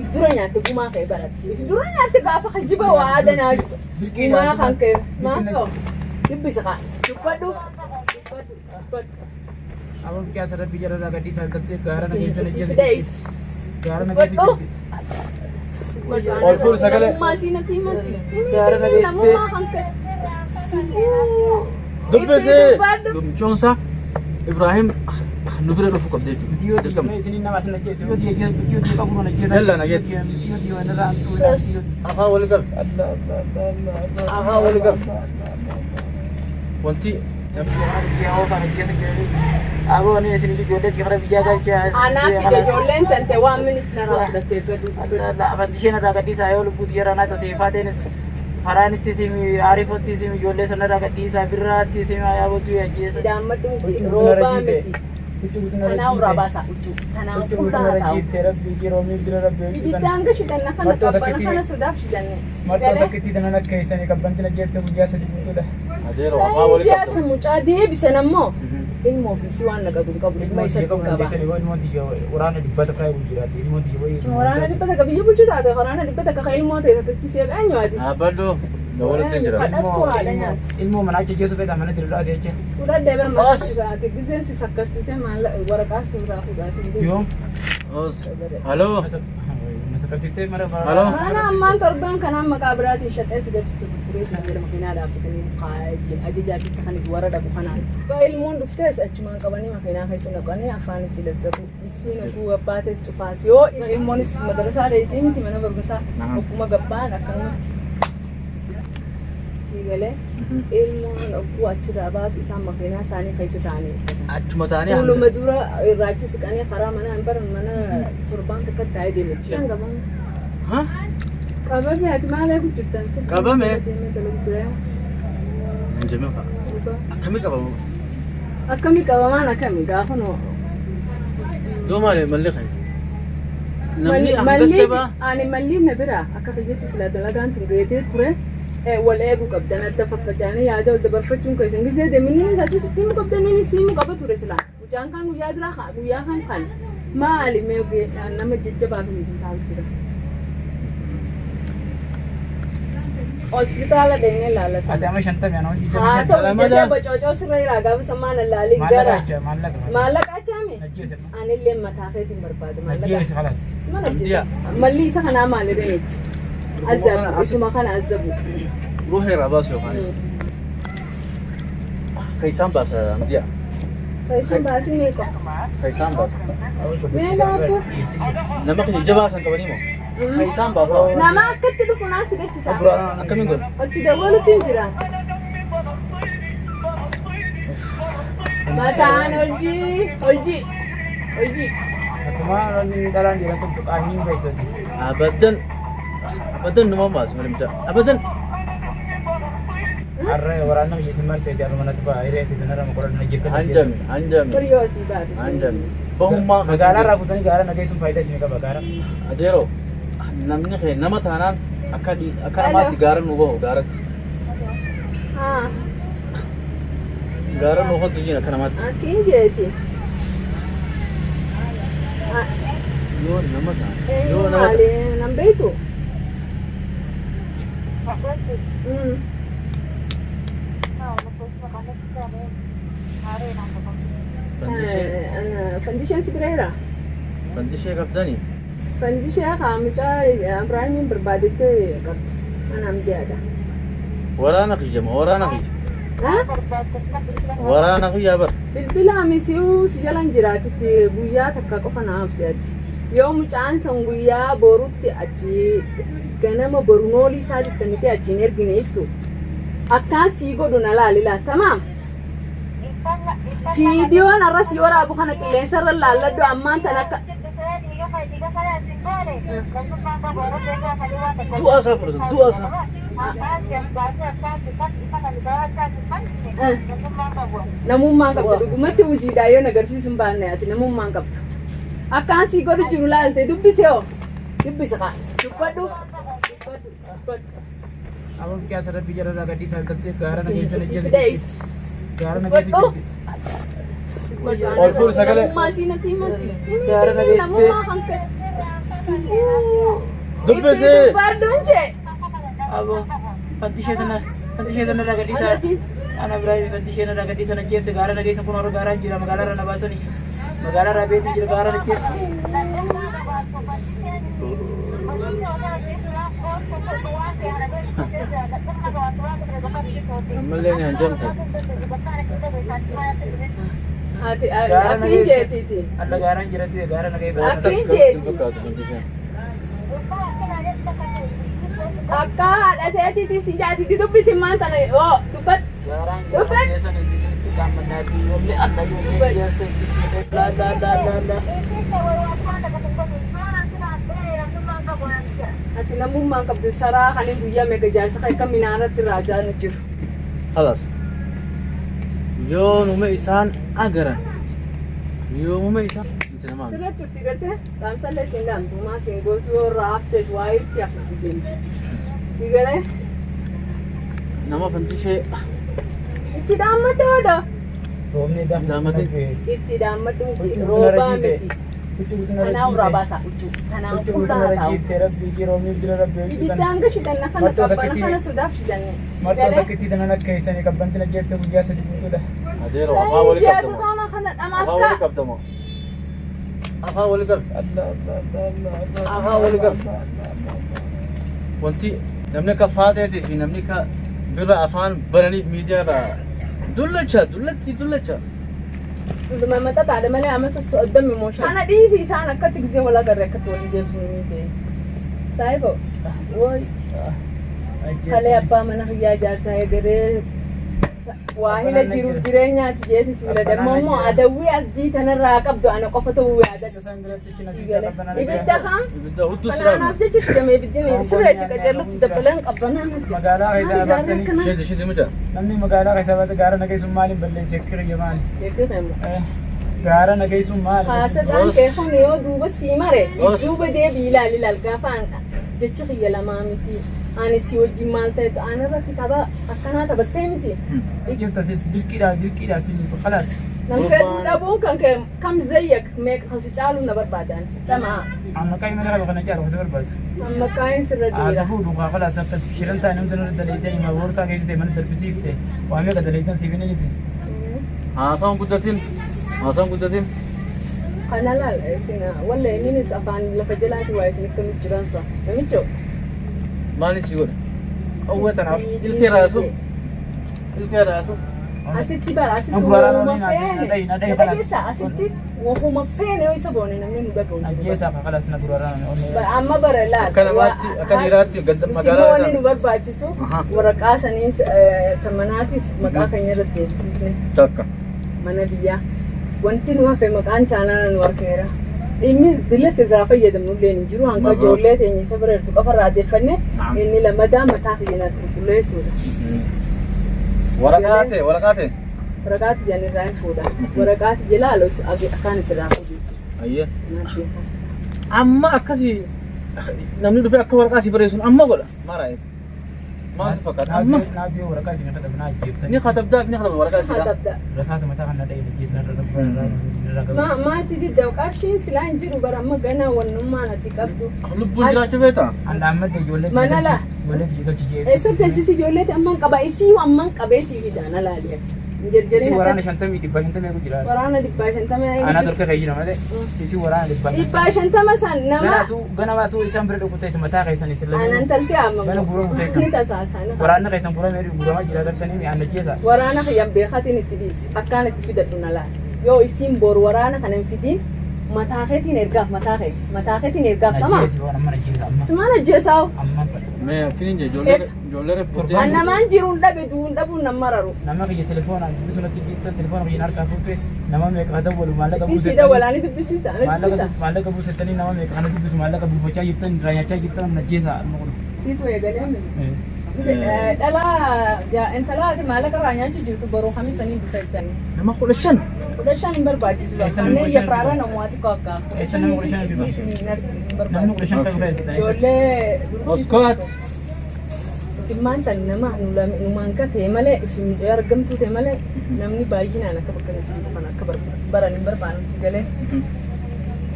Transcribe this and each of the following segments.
If dura nyaatte gumaa kee barate. If dura nyaatte gaafa kijiba waa adanaa gumaa kan kee maal ta'u dubbisa kaa dubbadhu dubbadhu dubbadhu. Aboo biqilaa asirratti biyya irraa gadhiisaa galtee gaara na geessan Itti ajjeesu. fidee Gaara na geessu. dubbadhu. Ol fuudhi sagalee. Namummaa isii natti himatti. Gaara na geessitee. Namummaa kan kee. Dubbisi. Itti dubbadhu. Dumchoonsa Ibrahim nu bira dhufuu qabdi jechuudha. Biyyoo Dirqama. isiniin nama asin ajjeesu. Biyyoo ajjeesu. Biyyoo qabu na ajjeesu. Yalla na geetti. Biyyoo irraa hantuu. Afaan wal qabi. Afaan wal qabi. Wanti Aboo ani isin ijoollee gara biyyaa galchaa. Anaa fide ijoolleen tante waan minis narraa fudhattee gadu. Afanti isheen irraa gadhiisaa yoo lubbuuti yeroo naa ta'e faateenis faraan itti simi aarifotti simi ijoollee sana irraa gadhiisaa birraatti simi ayaabotu ajjeesa. Sidaammadhu miti roobaa miti. Tanaa irraa baasaa huccuu. Tanaa qullaa taa'u. Ibiddaan gashidanna kana Martoo qabbana takkitti- kana sodaaf shidanne. Martoo takkitti tanan akka keessanii qabbanti na jeette guyyaa sadi guutuudha. adeeroo afaan wal Jaarsa qabdu. mucaa deebisan ammoo ilma ofiisii waan naqatu hin qabu ilma isa Ilmoon qaba. ilmoon tiyya waraana dhibbata kaa'ee jiraate ilmoon tiyya wayii. Waraana 100 biyya bulchu taate waraana 100 kan ilmoo ta'e tattatti si eenyu ati. Dhaabbadhu. Walitti hin jira. Kadhattu haadha nyaata. Ilmoo mana achi geessu fedha mana dirraa jecha. Fudhadhee barmaata ati gizeen si sakkasiisee maallaqa waraqaa suuraa fudhaatiin. Yoom? Os. Haloo. Sakkasiiftee mara Haloo. Mana ammaan torban kanaan maqaa biraatiin shaxee si garsiisa gurguree kan jedhamu makiinaa dhaabbatanii kaa'ee ajajaatitti kan itti warra dhabu kanaan. Ilmoon dhuftees achumaan qabanii makiinaa keessa naqanii afaan isii lazzabu. Isiin oguu gabbaates cufaas yoo ilmoonis madarasaa dheeyxii miti mana barumsaa ogguma gabbaan akkanumatti. Sii galee ilmoon oguu achirraa baatu isaan makiinaa isaanii keessa taa'anii uffatan. Achuma taa'anii Fuuluma dura irraachi siqanii karaa manaa hin baran mana torbaan takka taa'ee deema jechuudha. Ha? Qabame ati maal eegu jirtan? Qabame? Deemee dalagu jira. Hin jemee fa'a. Akkamii qabamu? Akkamii qabamaan akkamii gaafa nu. Doo maali malli kan? Namni Malli hanga jabaa. ani malli na bira akka fayyatti sila dalagaan tun geetee ture wal eeguu qabdan adda faffacaanii yaada wal dabarfachuun keessan gizee deemni isaatti sitti himu qabdan inni si himu qaba ture sila. Mucaan kan guyyaa dura guyyaa kan kan maali mee nama jajjabaa fi isin taa'u jira. Hospitaala deemnee ilaala sana. Ati amma shantamii ana hojii Haa ta'u Lamada. ijjatee bocoocoo sirra jiraa gaafa sammaan allaalii gara. Maallaqa jecha maallaqa. Maallaqa achaami? Ajjeese. Anillee mataa keetiin barbaada maallaqa. Ajjeese kalaas. Isuma ajjeese. Malli isa kanaa maali reeti? Azabu isuma kana azabu. Ruuha irraa baasu yookaan. Keessaan baasa Amdiya. Keessan baasii meeqa? Keessaan baasa. Mee laabbo? Nama keessa jabaa san qabanii moo? Keessaan baasa. Nama akkatti dhufu naa si garsiisa. Akkamiin godhu? Olti dawwalutti hin jira. Mataan oljii oljii oljii. Atuma inni dhalaan dhiira tokko qaanii beektoti. Abadan. Abadan numa baasu malee mucaa. Abadan. Har'a waraanna biyya isin marsee jaaruu manatti ba'a hiree itti sanarra mokorra na jettee. Hanjami hanjami. Hiriyyoo asii baate. Hanjami. Bahummaa. Magaalaa irraa fuutanii gaara nageessuun faayidaa isin qaba gaara. Adeeroo namni kee nama taanaan akka akka namaatti gaara nu bahu gaaratti. Haa. Gaara nu hotu jina akka namaatti. Akkin jeeti. Yoo nama taane. Yoo nama Maali nan beektu? Fandishee Fandisheen si bira jira? fandishee qabdanii. Fandishee haa mucaa Ibraahimiin barbaadettee qabdi. Ana amdiyaadha. Waraana kiyya moo waraana kiyya? Waraana kiyya bar. Bilbila misi'uu si jalan jiraatitti guyyaa takka qofa na hafse achi. Yoo mucaan san guyyaa borutti achi ganama boru noolii isaatis kan itti achi hin ergine iftu. Akkaan sii godhu na laalila. Tamaam. Fiidiyoon har'a sii waraabu kana qilleensarra laalladhu ammaan tan akka. Du'a isaa fudhatan du'a isaa. Namummaan qabdu dhugumatti hojiidhaa yoo agarsiisuu hin baanne ati namummaan qabdu. Akkaan sii godhu jiru laalte dubbise hoo dubbise kaa dubbadhu dubbadhu dubbadhu. Aboo biqilaa asirratti biyya irraa gadhiisaa galtee gaara na geessan Itti ajjeesu. fidee Gaara na geessu. dubbadhu. Ol fuudhi sagalee. Namummaa isii natti himatti. Gaara na geessitee. Namummaa kan ka'e. Dubbisi. Itti dubbadhuun jee. Abo fantishee sana fantishee sana irraa gadhiisaa. Ana biraa fantishee irraa gadhiisan ajjeefte gaara nageessan kun warra gaaraan jira magaalaa irra na baasanii magaalaa irraa beetu jira gaara ajjeefte. Ammallee ni hanjamte. Ati Gaara akkiin nageessa. jeetiiti. Alla gaaraan jira du'e gaara nagee Akkiin jeeti. Fakkaatu fantisheen. Akka haadha teetiiti si jaatitti dubbisi maan tana oo dubbadhu. Gaaraan jira nageessan itti gaamannaa fi ijoollee alla ijoollee ijaarsa itti la la la la la. Ati namummaan qabdu saraa kan guyyaa meeqa jaarsa kan akka minaarratti raajaa nu jiru. Halas. Yoomuma isaan agaran. Yoomuma isaan. Miti namaa miti. Sirra turti gartee dhaamsallee siin dhaamtu maa siin gootu yoo irraa hafteet waa itti hafti deemti. Si galee Nama fantishee itti dhaammadhu oodha. Roobni Daamate. Itti dhaammadhu miti roobaa miti. Kanaa irraa baasaa huccuu. Kanaa Huccuu qullaa guutuu taa'u. jiiftee rabbii jii roobni bira rabbii huccuu Ibiddaan tana. gashidanna kana Martoo qabbana takkitii- kana sodaaf shidanne. Si Martoo galee. takkittii tanan akka keessanii qabbanti na jeefte guyyaa sadi guutuudha. Adeero afaan walii Ji'aatu qabdamo. kana kana Afaan walii dhamaaskaa. qabdamo. Afaan walii qabdi. Allah Allah Allah Allah Allah. Afaan walii qabdi. Wanti namni akka faateetii fi namni akka bira afaan bananiif miidiyaa irraa dullacha dullatti dullacha. Dhuma maxxaxaadha malee amata soddomii moo shan. Kana dhiisi isaan akkatti gisee wal agarre akkatti walii deebisuu ni ta'e. Saayibo. Woy. Kalee abbaa mana kiyyaa jaarsaa eegalee waa hila jiruuf jireenyaati jeeti si bira dammoo immoo adawwii abdii tanarraa qabdu ana qofa ta'uu yaadadhu. Isaan biratti cina qabbanaa Ibidda kaan Ibidda hudduu kanaanaaf silaama. jecha shidame ibiddi sirreessi qajeellutti dabbalaan qabbanaa miti. Magaalaa keessaa baattanii Shidi shidi mucaa. namni magaalaa keessaa baate gaara nageessuun maaliin balleesse kiriyya maali? Gaara nageessuun maali? Haasadaan kee kun yoo duuba sii mare Os. duuba deebii ilaali ilaal gaafa an jecha kiyya lamaa miti ani si wajjin maal ta'etu an irratti tapha akkanaa taphattee miti. Jirtatis dirqiidhaa dirqiidhaa si khalaas. Nam fedhuu dhabuun kan kee kam zayyak meeqa kasi caalu na barbaadan dhamaa Amma qayyii malee qaba kana caalu kasi barbaadu. amma kaayin sirra dhiira. Asafuu dhugaa khalaas akkas shiran taa'e namni nurra daleeytan hima boorsaa keessa ta'e mana darbisiifte waa meeqa daleeytan siif hin inisi. Haasaan guddatin. Haasaan guddatin. Kana laal isin walla inninis afaan lafa jalaati waa isin akkamitti jiransa namicho. Maali si godhe? Qawwee tanaaf ilkee raasu. Ilkee raasu. Asitti bara asitti Gurguraan wahuma na feene dhayi, na dhayi na dhageessa asitti wahuma feene yoo isa goone namni nu dhaga'u hin jiru. Ajjeesaa khalaas na gurguraan Amma bara laal. Akka namaatti akka dhiiraatti ganda magaalaa Wanni nu barbaachisu Aha. waraqaa saniis tamanaatis maqaa keenya irratti deebisiisne Takka. mana biyyaa. Wanti nu hafe maqaan chaanaala nu harkeera. Dhimmi bilis irraa fayyadamnu illee hin jiru. Hanga Mabruuk. ijoollee teenya isa bira jirtu qofa irraa deeffanne Naam. inni lamadaa mataa kiyya qulqulleessuudha. Waraqaa ta'e waraqaa ta'e. Waraqaa tiyyan irraa hin fuudha. Waraqaa tiyya ilaalu akkaan itti irraa fuudhu. Ayyee. Naaf beekamsa. Amma akkasii namni dhufee akka waraqaa si barreessuun amma godha. Maara eega. Maal si fakkaata? Amma Naaf yoo waraqaa isin katabna ajjeeftan. ni katabdaa ni katabda waraqaa si Katabda. Rasaasa mataa kan na dhayi ajjeesna irra Ma maati didda qarshiin silaa hin jiru bara amma ganaa wannummaan ati qabdu. Lubbuun jiraachuu beektaa? An dhaammadde ijoollee Mana laa. ijoollee galchi jee. Eessa galchiti ijoolleeti amman qaba isii amman qabee sii fida na laaliya. Hin Isi jarjarin waraana akka 50 150 jira. waraana 150. Anaa torka kee jira malee. Isi waraana 150. 150 san nama Ganaatu ganamaatu isaan bira dhukkutee mataa keessan isin anan lameen. taltee amma. Gana guuramu teessan. Ni tasaasana. Waraanni keessan guuramee guuramaa jira gartanii mi'aan ajjeesa. Waraana kiyyan beekatiin itti dhiisi. Akkaan itti fidadhu na laali. Yoo isiin boru waraana kana hin fidiin mataa keetiin ergaaf mataa kee mataa keetiin ergaaf sama. Ajjeesi waan amma ajjeesa amma. Simaan ajjeesaa'u. Amma fadha. Mee akkiniin jee ijoollee ijoollee refuutee. An namaan jiruun dhabe du'uun dhabuun nan mararu. Nama kiyya telefoonaan dubbisuu natti dhiibtan telefoona kiyyan harkaa fuute nama meeqa ka dawwalu maallaqa Ittiin sii dawwalaanii dubbisiisa. Ani dubbisa. Maallaqa buusettanii nama meeqa kana dubbisu maallaqa buufachaa jirtan irraa nyaachaa jirtan amma ajjeesa amma kun. Siitu eegalee miti. Dhalaa intala ati maallaqa irraa nyaachuu jirtu boruu kamisanii dhufa jechaan. Nama 15. 15 hin barbaachisu. Eessa nama Kanneen 15 yafraara namoota xiqqoo akka. Eessa nama 15 bifa? Hin Namni barbaachisu. 15 kan fayyadatan. Ijoollee Oskoot. Dhimmaan tan nama numaan ta'e malee isin argamtuu ta'e malee namni baay'inaan akka bakka nuti jiru kana akka baran hin barbaannu si galee.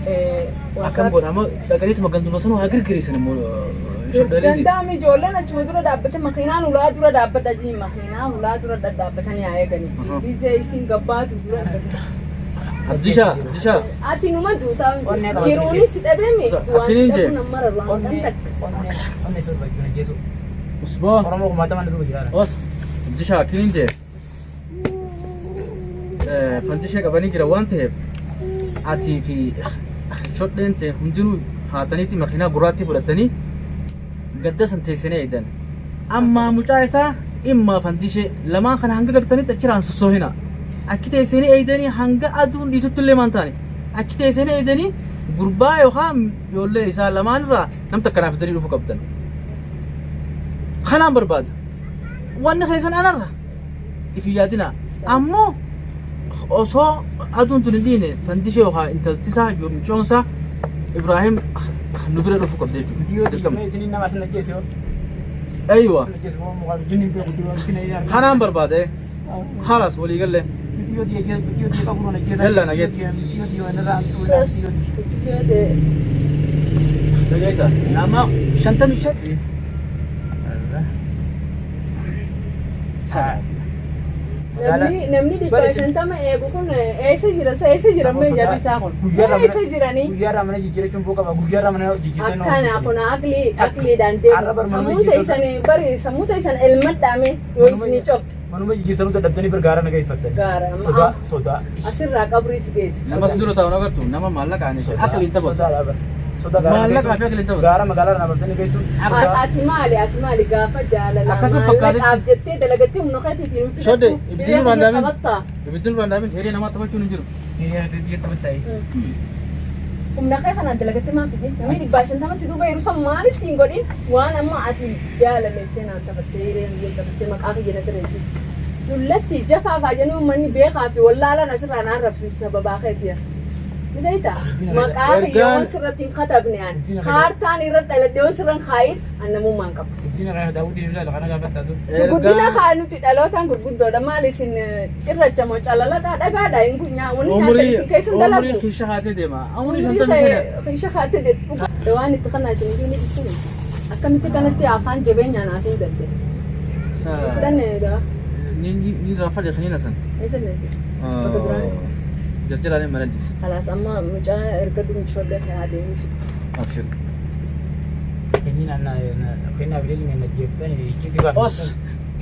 Akkam godha amma dhaqaniituma ganduma sanuu haa girgiriisan immoo shodhaleeti. Danda'ame ijoolleen achuma dura dhaabbate makiinaan ulaa dura dhaabbata jii makiinaa ulaa dura dhadhaabbatanii haa eegani. Gizee isiin gabbaatu dura. Abdishaa Abdishaa. Ati numa duutaa Onnee qaba. jiruunis si dhabeemi waan si Akkiniin dhabu jee. nama mararu hanqan takka. Onnee onnee sun barbaachisa jeesu. Usboo. Oromoo kumaatama na duuba jira. Os. Abdishaa akkiniin jee. Fandishee qabanii jira waan ta'eef atii fi shodheen ta'e hundinuu haataniiti makiinaa gurraattii fudhatanii gadda san teessanii eegan. Ammaa mucaa isaa immaa fandishee lamaan kana hanga gartanitti achirraan sossoohina. Akki teessanii eegdanii hanga aduun dhiitutti illee maan taane akki teessanii eegdanii gurbaa yookaan ijoollee isaa lamaan irraa nam takka naaf fidanii dhufuu qabdan. Kanaan barbaada. Wanni keessan anarra. If hin yaadinaa. Ammoo osoo aduun tun hin dhiine fandishee yookaan intaltisaa mucoonsaa Ibraahim nu bira dhufuu qabda jechuudha. Dirqama. Isiniin nama asin ajjeese yoo. Aywa. Asin ajjeese moo mukaa jinni beeku dura miskina inni argaa. Kanaan barbaade. Khalaas walii galle. Mitiyyoo diya jeesu mitiyyoo diya qabuun ajjeesa. Yalla nageetti. Mitiyyoo diya irraa hamtuu mitiyyoo diya. Dhageessa. Nama 55. Namni 150 eegu kun eessa jira? Isa eessa jira mee jarri isaa kun? Eessa jiranii? Guyyaarraa mana jijjiirachuun boo qaba. Guyyaarraa mana jijjiirtan. Akkana kun aqlii aqliidhaan deemu. Sammuu teessan bari sammuu teessan elmadhaame yoo isinii cophe. Manuma jijjiirtanuu dadhabdanii bir gaara naga iffattanii. Gaara amma Sodaa sodaa. Asirraa qabrii si geessa. Nama si dura taa'u agartu nama maallaqaan aqliin taphatu. Sodaa dhaaba. Sodaa gaara Maallaqaa fi aqliin taphatu. Gaara magaalaa irraa baftanii geessuun. Ati maali ati maali gaafa jaalala Akkasuma maallaqaaf fakkaate- jettee dalagattee humna keetiitiin hin Shodde, fidattu. ibiddi Biyya nurraan kiyya daamin. taphattaa. Ibiddi nurraan daamin hiree namaa taphachuun hin jiru. Humna kee kanaan dalagattee maaf fidin? Namni 150 si duuba jiru san maaliif siin godhin? Waan amma ati jaalalettee naan taphattee hiree biyya taphattee maqaa kiyya natti reessisu. Dullatti jafaa faa jennee uummanni beekaa fi wallaalaan asirraa naan rabsiisu sababaa keetiya. Ni beektaa? Maqaa kiyya Ergaan- waan sirratti hin katabne an. Kaartaan irra dhaladhe waan sirra hin kaayin an namummaa hin qabu. Guddina kana daawwitiin ibsaa kana gaafataa ture. Gurguddina kaa nuti dhalootaan gurguddoodha. Maal isin cirracha moo calalaqaa dhagaadha hin gunyaa. Wanni nyaatan Umurii isin keessa hin umurii dalagu. kiisha haatee deema. Umurii Umurii 55. kiisha kaatee deema. Waan itti kanaa isin iyyuu ni ibsinu. Akkamitti kanatti afaan jabeenyaan haasa'uu danda'e. Fudhanne gaa. Ni ni raafadhe kaniina san. Eessa deemte? Bakka duraan. Jarjaraan mana dhiise. Kalaas amma mucaa erga dumchoodha haa deemu. Abshir. Kenniin anna kennaa bilee na jeeftanii icciitii Os. baafatan.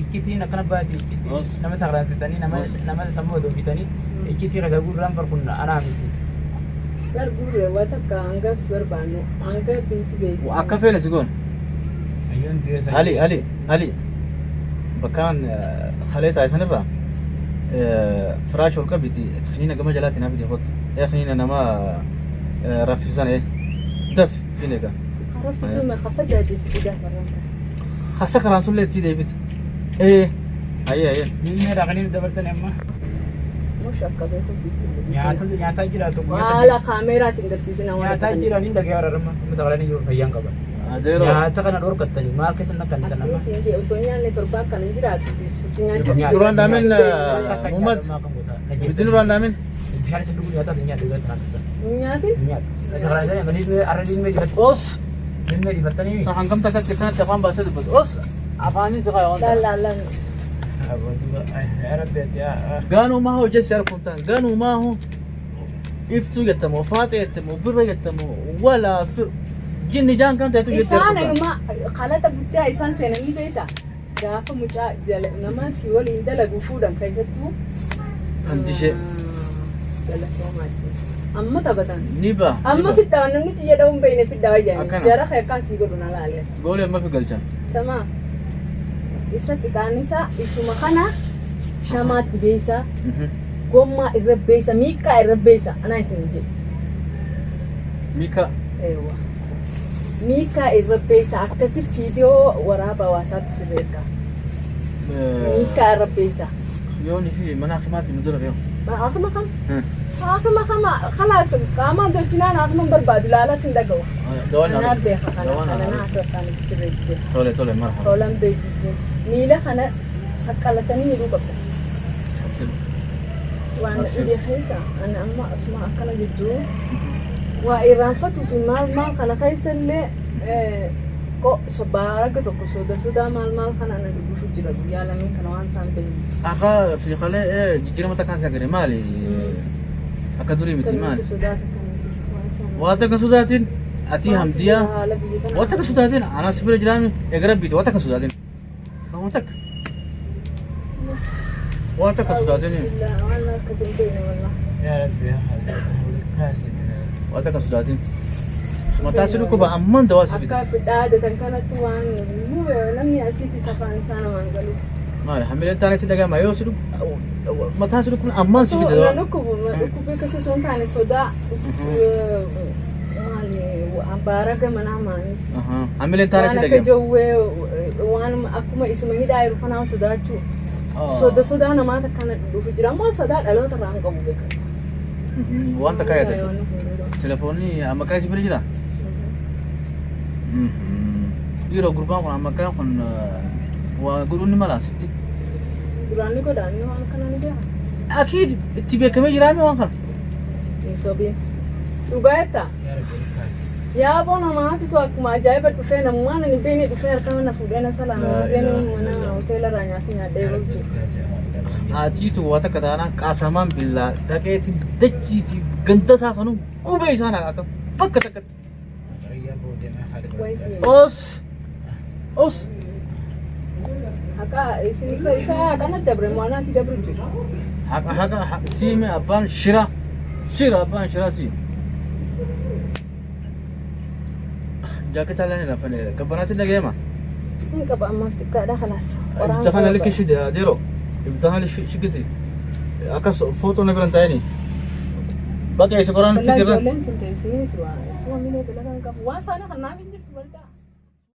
Icciitiin akkana baati icciitii Os. nama sakraansitanii nama Os. nama sammuu adoofitanii icciitii keessa guurraan bar kun anaa miti. Garguure waan takka hanga si barbaannu hanga biiti beeku. Akka feene si goon. Ayyoon du'e Ali Ali Ali bakkaan kalee taa'e sanirraa firaash ol qabiti kiniina gama jalaatiin hafite kottu. Kiniina nama raffisan daf siin egaa. Raffisuu ma kafa jaajisu fidaa barraan. Kasa karaan sun leettii deebite. Ayyee ayyee. Ilmee raaqanii dabartanii amma Mush akka beeku sitti. nyaata nyaataa jiraatu guyyaa sadii. Haala kaameeraa sin garsiisina waan Nyaataa akka jiraniin dhagee wararama amma sakranii jiru fayyaan qaban. Adeeroo. Nyaata kana dhorkattanii maal keessa nakkan kan Akkuma amma. siin jee osoo nyaanne torbaan kan hin jiraatu. Si nyaachuu Duraan daamin Muhammad. Ibiddi nurraan daamin. Bishaan isa dhuguu nyaataa nyaata dhugaa kan Nyaatin nyaata. Sakranii malee arra ilmee dhifatanii. Os. Ilmee dhifatanii. Hangam takkatti akkanatti afaan baasee dubbatu. Os. Afaanin si kaaya waan ta'eef. laal laal. Ganumaa hojjesi arguun ganumaa hoo iftuu jettamoo faaxee jettamoo birra jettamoo walaa fir jinni jaan kan ta'etu jettee Isaan arguun anuma kalata guddaa isaan seenan ni beektaa? Gaafa mucaa jala nama si waliin dalagu fuudhan keessattuu. Fandishee. Galatoomaa. Amma taphatan. Ni ba. Amma fiddaa namni xiyya dha'uun beekne fiddaa wayyaa. Akkana. Jara kee akkaan sii godhu na laale. Goolee amma fi galchan. Tamaa. Isa qixaan isaa isuma kana shamaatti beeysaa. Gommaa irra beeysa miikkaa irra beeysa anaa isin jedhu. Mika. Eewwa. Miikkaa irra beeysa akkasi fiidiyoo waraaba hawaasaatti si beeka. Miikkaa irra beeysa. Yooni fi mana hakimaatti nu dura beeku. Akkuma kam? Akkuma kama khalaas qaamaan tolchinaan akkuma barbaadu laalaa sin dhaga'u. Dawaan Anaa beeka kana Dawaan kana naa akka sirreessite. Tole tole marhaba. Tolan beeksise. Miila kana saqqalatanii hidhuu qabda. Waan dhibee keessa ani amma asuma akkana jidduu Waa irraanfatuu fi maal maal kana keessa illee baaraga tokko soda sodaa maal maal kana na dhufu jira guyyaa lameen kana waan isaan beekne. Akka fiiqalee jijjiirama takkaan si agarre maali? Akka durii miti maali? Sodaa takka miti waan isaan. Waa takka sodaatiin ati hamdiyaa Haala biyya kanaa. waa takka sodaatiin anas bira jiraami eegara biite waa takka sodaatiin. Waa takka. Waa takka sodaatiin. Waan akka dandeenye wallah. يا ربي يا حبيبي كاسي Waa takka sodaatiin. Mataa si dhukkuba amman dawaa si fida. Akka fidhaadatan kanatti waan namni asitti safaan isaa namaan galu. Maali hamileen taanee si dhagama yoo si dhukkuba mataa si dhukkuba amman si fida Na dawaa. dhukkubu dhukkubbii akkasii osoo hin taane sodaa maali baaraga manaa maanis. Hamileen taanee Waan si akka dhagama. jawwee waan akkuma isuma hidhaa jiru kanaa sodaachuu. Soda sodaa namaa takka dhufu jira ammoo sodaa dhaloota irraa hin qabu beekan. Waan takka yaadatu. Telefoonni amma qaa si bira jira? Dhiiroo gurbaan kun amma qaa kun waa godhuun ni mala sitti. Duraan ni godhaanii waan kana ni beeka. Akiid itti beekamee jiraame waan kana. Hin sobiin. Dhugaa jettaa? يا ربي كاسي Yaaboo namaatitu akkuma ajaa'iba dhufee namummaan ani beekne dhufee harka mana fuudhee na salaama. Laa Seenuu ilaaha mana illallah. hoteela irraa nyaatee nyaadhee يا ربي bulchu. كاسي Atiitu waa takka taanaan qaasamaan billaa dhaqeetti dachii fi ganda isaa sanuu gubee isaan akka bakka takkatti. يا بودي ما خالد Os os Haqa isin isa isa kanatti dabre maanaatti dabru jiru. haqa haqa siime abbaan shira shira abbaan shira si. Jaaketa illee ni rafane qabbanaa si dhageema. Hin qaba ammaaf xiqqaadha kalaas. Ibda kana likki shide adeero ibda kana shigiti akkas footoo na biran taa'anii. Bakka isa qoraan Wallahi fitirra. ijoolleen tun teessee waan milee dalagaa hin qabu. Waan isaanii kan naaf hin jirtu barcaa.